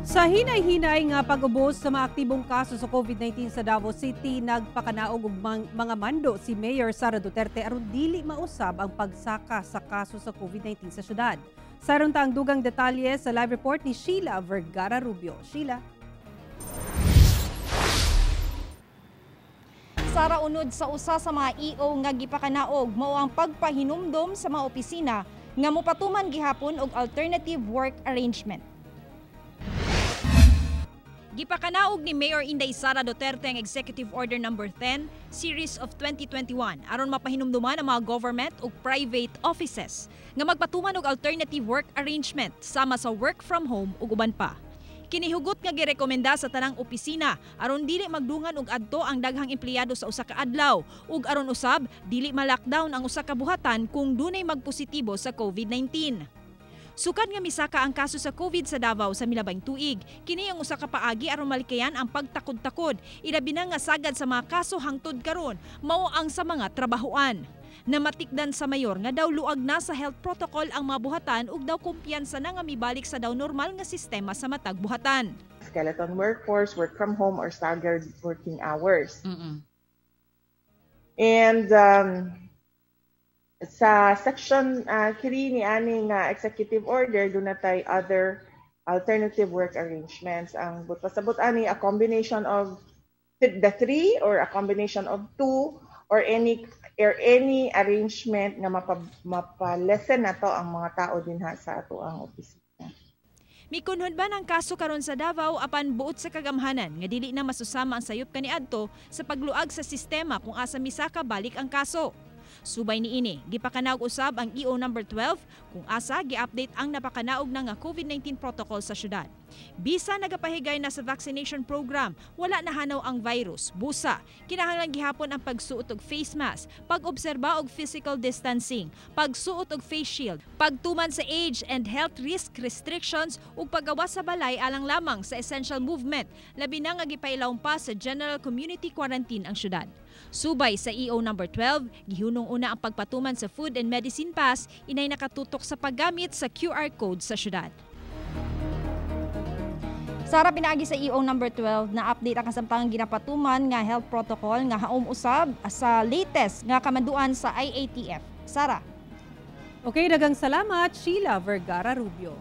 Sa hinay-hinay nga pag-ubos sa mga aktibong kaso sa COVID-19 sa Davao City, nagpakanaog og mga mando si Mayor Sara Duterte aron dili mausab ang pagsaka sa kaso sa COVID-19 sa syudad. Saron ta ang dugang detalye sa live report ni Sheila Vergara Rubio. Sheila. Sara, unod sa usa sa mga EO nga gipakanaog mao ang pagpahinumdom sa mga opisina nga mopatuman gihapon og alternative work arrangement. Gipakanaog ni Mayor Inday Sara Duterte ang Executive Order Number 10, Series of 2021 aron mapahinumduman ang mga government ug private offices nga magpatuman og alternative work arrangement sama sa work from home ug uban pa. Kinihugot nga girekomenda sa tanang opisina aron dili magdungan og adto ang daghang empleyado sa usa ka adlaw ug aron usab dili ma-lockdown ang usa ka buhatan kung dunay magpositibo sa COVID-19. Sukad nga misaka ang kaso sa COVID sa Davao sa milabang tuig. Kini ang usa ka paagi aron malikayan ang pagtakod-takod. Ilabi na nga sagad sa mga kaso hangtod karon mao ang sa mga trabahoan. Namatikdan sa mayor nga daw luag na sa health protocol ang mga buhatan ug daw kumpiyansa na nga mibalik sa daw normal nga sistema sa matag buhatan. Skeleton workforce, work from home, or staggered working hours. And sa section 3 ni aning executive order, duna tay other alternative work arrangements. Ang buot pasabot ani, a combination of the three or a combination of two or any arrangement nga mapa-lessen nato ang mga tao dinha sa atoang opisina. Mikunhod ba ng kaso karon sa Davao, apan buot sa kagamhanan nga dili na masusama ang sayop kaniadto sa pagluag sa sistema kung asa misaka balik ang kaso. Subay niini, gipakanaog usab ang EO number 12 kung asa gi-update ang napakanaog na nga COVID-19 protocol sa syudad. Bisa nagapahigay na sa vaccination program, wala nahanaw ang virus. Busa, kinahanglan gihapon ang pagsuot og face mask, pag-obserba og physical distancing, pagsuot og face shield, pagtuman sa age and health risk restrictions ug paggawas sa balay alang lamang sa essential movement, labi na nga gipailawom pa sa general community quarantine ang syudad. Subay sa EO number 12, gihunong una ang pagpatuman sa food and medicine pass, inay nakatutok sa paggamit sa QR code sa syudad. Sara, pinaagi sa EO number 12 na update ang kasamtangang ginapatuman nga health protocol nga haom usab sa latest nga kamanduan sa IATF. Sara. Okay, daghang salamat, Sheila Vergara Rubio.